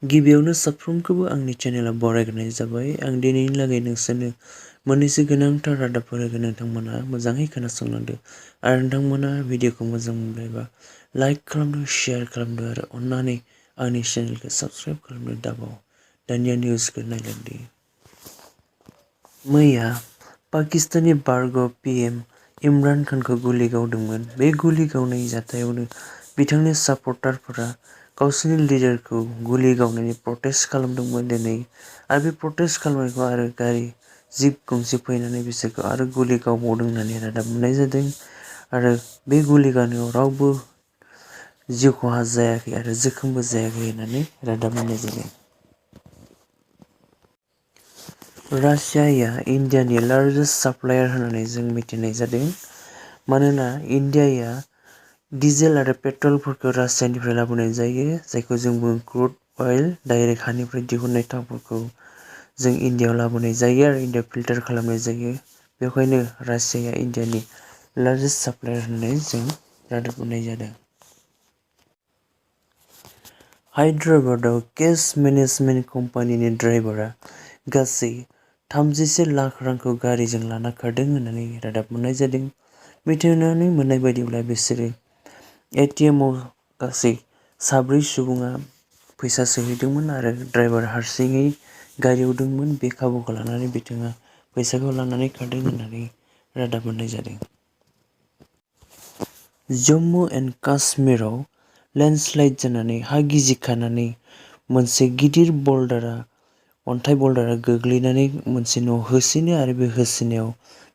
गिबियावनो साफ्रोमखौबो आंनि चेनेलाव बरायग्रोनाय जाबाय। आं दिनैनि लागै नोंसोरनो मोननैसो गोनांथार रादाबफोर होगोन। नोंथांमोना मोजाङै खोनासंलांदो आरो नोंथांमोना भिडिअखौ मोजां मोनबायबा लाइक खालामदो, शेयार खालामदो आरो अन्नानै आंनि चेनेलखौ साबस्क्राइब खालामनो दाबाव। दानिया निउसखौ नायलांदो। मैया पाकिस्ताननि बारग' PM इमरान खानखौ गुलि गावदोंमोन। बे गुलि गावनाय जाथायावनो बिथांनि सापर्टारफोरा गावसोरनि लिडारखौ गुलि गावनायनि प्रटेस्ट खालामदोंमोन दिनै। आरो बे प्रटेस्ट खालामनायखौ आरो गारि जिप गंसे फैनानै बिसोरखौ आरो गुलि गावबावदों होननानै रादाब मोननाय जादों। आरो बे गुलि गावनायाव रावबो जिउ खहा जायाखै आरो जोखोमबो जायाखै होननानै रादाब मोननाय जादों। रासियाया इन्डियानि लार्जेस्ट साप्लायार होननानै जों मिथिनाय जादों। मानोना इन्डियाया डिजेल आरो पेट्रलफोरखौ रासियानिफ्राय लाबोनाय जायो, जायखौ जों बुङो क्रुड अइल। डाइरेक्ट हानिफ्राय दिहुननाय थावफोरखौ जों इन्डियायाव लाबोनाय जायो आरो इन्डियायाव फिल्टार खालामनाय जायो। बेवहायनो रासियाया इन्डियानि लार्जेस्ट साप्लायार होननानै जों रादाब मोननाय जादों। हायद्राबादाव केस मेनेजमेन्ट कम्पानिनि ड्राइभारा गासै 31 लाख रांखौ गारिजों लाना खारदों होननानै रादाब मोननाय जादों। मिथिनानै मोननाय बायदिब्ला बिसोरो ATMआव गासै 4 सुबुङा फैसा सोहैदोंमोन आरो ड्राइभार हारसिङै गारियाव दंमोन। बे खाबुखौ लानानै बिथाङा फैसाखौ लानानै खारदों होननानै रादाब मोननाय जादों। जम्मु एन्ड काश्मीराव लेन्डस्लाइड जानानै हा गिसिखानानै मोनसे गिदिर अन्थाइ बल्डारा गोग्लैनानै मोनसे न' होसिनो आरो बे होसिननायाव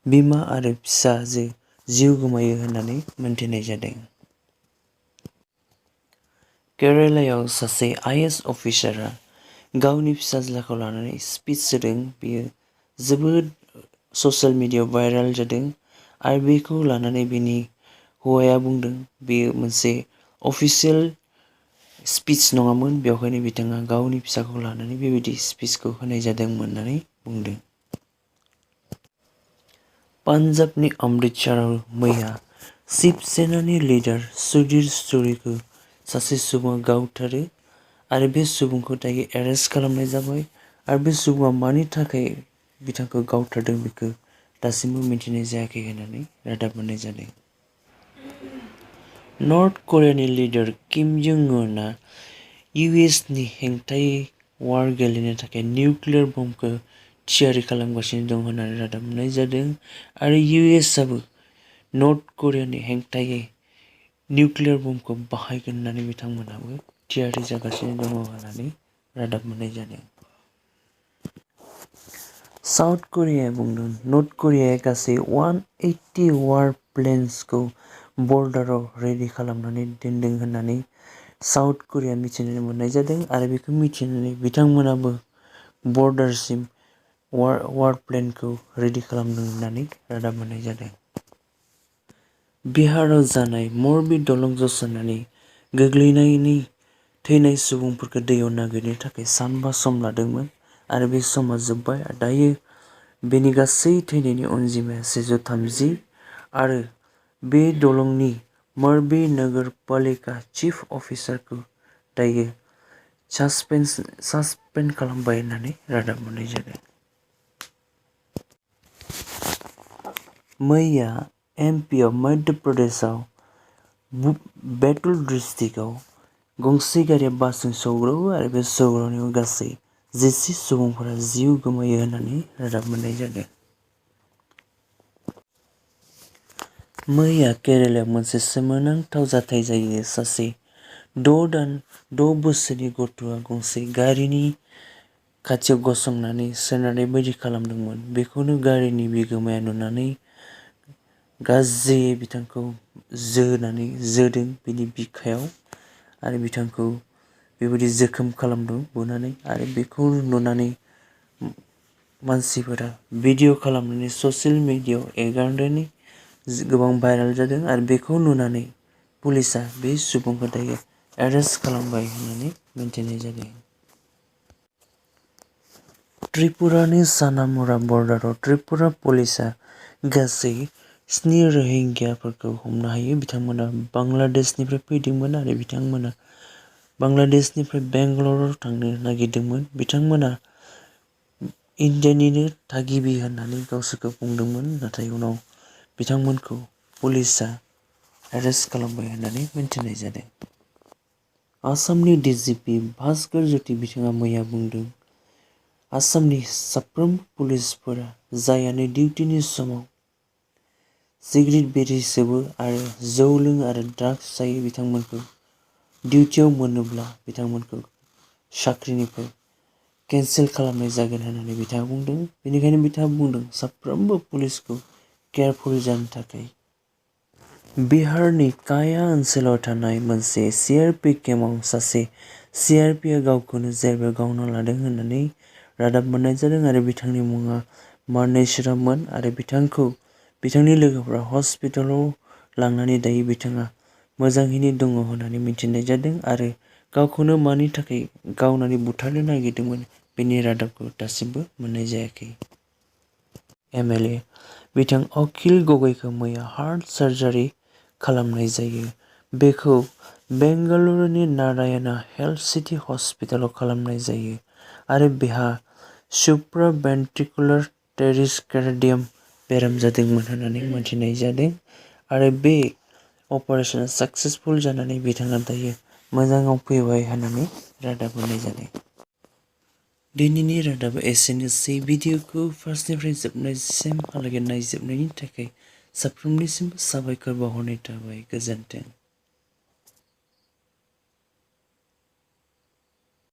बिमा आरो फिसाजो जिउ गोमायो होननानै मोनथिनाय जादों। केरालायाव सासे IAS अफिसारआ गावनि फिसाज्लाखौ लानानै स्पिच होदों। बेयो जोबोद ससियेल मिडियायाव भाइरेल जादों आरो बेखौ लानानै बिनि हौवाया बुंदों बेयो मोनसे अफिसियेल स्पिच नङामोन, बेवहायनो बिथाङा गावनि फिसाखौ लानानै बेबायदि स्पिचखौ होनाय जादोंमोन होननानै बुंदों। पान्जाबनि अमृतसराव मैया शिव सेनानि लिडार सुधीर चौधरीखौ सासे सुबुङा गावथारो आरो बे सुबुंखौ दायो एरेस्ट खालामनाय जाबाय। आरो बे सुबुङा मानि थाखाय बिथांखौ गावथारदों बेखौ दासिमबो मिथिनाय जायाखै होननानै रादाब मोननाय जादों। नर्थ करियानि लिडार किम जं उनआ US नि हेंथायै वार गेलेनो थाखाय निउक्लियार बमखौ थियारि खालामगासिनो दं होननानै रादाब मोननाय जादों। आरो USआबो नर्थ करियानि हेंथायै निउक्लियार बमखौ बाहायगोन होननानै बिथांमोनहाबो थियारि जागासिनो दङ होननानै रादाब मोननाय जादों। साउथ करियाया बुंदों नर्थ करियाया गासै 180 वार प्लेन्सखौ बर्डाराव रेडि खालामनानै दोनदों होननानै साउथ करिया मिथिनो मोननाय जादों। आरो बेखौ मिथिनानै बिथांमोनाबो बर्डारसिम वार प्लेनखौ रेडि खालामदों होननानै रादाब मोननाय जादों। बिहाराव जानाय मरबी दलं जस'नानै गोग्लैनायनि थैनाय सुबुंफोरखौ दैयाव नागिरनो थाखाय सानबा सम लादोंमोन आरो बे समा जोब्बाय। दायो बेनि गासै थैनायनि अनजिमाया 130 आरो बे दलंनि मरबी नगरपालिका चिफ अफिसारखौ दायो सासपेन्ड खालामबाय होननानै रादाब मोननाय जादों। मैया MP आव मध्य प्रदेशआव बैतूल डिस्ट्रिक्टआव गंसे गारिया बासजों सौग्रावो आरो बे सौग्रावनायाव गासै 10 सुबुंफोरा जिउ गोमायो होननानै रादाब मोननाय जादों। मैया केरालायाव मोनसे सोमोनांथाव जाथाय जायो। सासे 6 बोसोरनि गथ'आ गंसे गारिनि खाथियाव गसंनानै सोनारनाय बायदि खालामदोंमोन। बेखौनो गारिनि बिगोमाया नुनानै गाज्रियै बिथांखौ जोदों बिनि बिखायाव आरो बिथांखौ बेबायदि जोखोम खालामदों बुनानै। आरो बेखौ नुनानै मानसिफोरा भिडिअ खालामनानै ससियेल मिडियायाव एगारनानै गोबां भाइरेल जादों आरो बेखौ नुनानै पुलिसआ बे सुबुंखौ दायो एरेस्ट खालामबाय होननानै मिथिनाय जादों। त्रिपुरानि सानामुरा बर्डाराव त्रिपुरा पुलिसआ गासै 7 रोहिंग्याफोरखौ हमनो हायो। बिथांमोना बांलादेशनिफ्राय फैदोंमोन आरो बिथांमोना बांलादेशनिफ्राय बेंगालराव थांनो नागिरदोंमोन। बिथांमोना इन्डियानिनो थागिबि होननानै गावसोरखौ बुंदोंमोन, नाथाय उनाव बिथांमोनखौ पुलिसआ एरेस्ट खालामबाय होननानै मिन्थिनाय जादों। आसामनि DGP भास्कर ज्योति बिथाङा मैया बुंदों, आसामनि साफ्रोम पुलिसफोरा जायानो डिउटिनि समाव सिगारेट बिरि सोबो आरो जौ लोङो आरो ड्राग्स जायो बिथांमोनखौ डिउटियाव मोनोब्ला बिथांमोनखौ साख्रिनिफ्राय केन्सेल खालामनाय जागोन होननानै बिथाङा बुंदों। बेनिखायनो बिथाङा बुंदों साफ्रोमबो पुलिसखौ केयारफुल जानो थाखाय। बिहारनि काया ओनसोलाव थानाय मोनसे CRP केम्पआव सासे CRPआ गावखौनो जेलबो गावना लादों होननानै रादाब मोननाय जादों आरो बिथांनि मुङा मानेसराममोन आरो बिथांखौ बिथांनि लोगोफोरा हस्पिटालाव लांनानै दायो बिथाङा मोजाङैनो दङ होननानै मिथिनाय जादों आरो गावखौनो मानि थाखाय गावनानै बुथारनो नागिरदोंमोन बेनि रादाबखौ दासिमबो मोननाय जायाखै। MLA बिथां अखिल गगैखौ मैया हार्ट सार्जारि खालामनाय जायो। बेखौ बेंगालुरुनि नारायणा हेल्थ सिटी हस्पिटालाव खालामनाय जायो आरो बेहा सुप्राभेन्ट्रिकुलार टेरिस्कार्डियाम बेराम जादोंमोन होननानै मिथिनाय जादों आरो बे अपारेशना साक्सेसफुल जानानै बिथाङा दायो मोजाङाव फैबाय होननानै रादाब होनाय जादों। दिनैनि रादाबा एसेनोसै। भिडिअखौ फार्स्टनिफ्राय जोबनायसिमहालागै नायजोबनायनि थाखाय साफ्रोमनिसिम साबायखर बावहरनाय थाबाय। गोजोन्थों।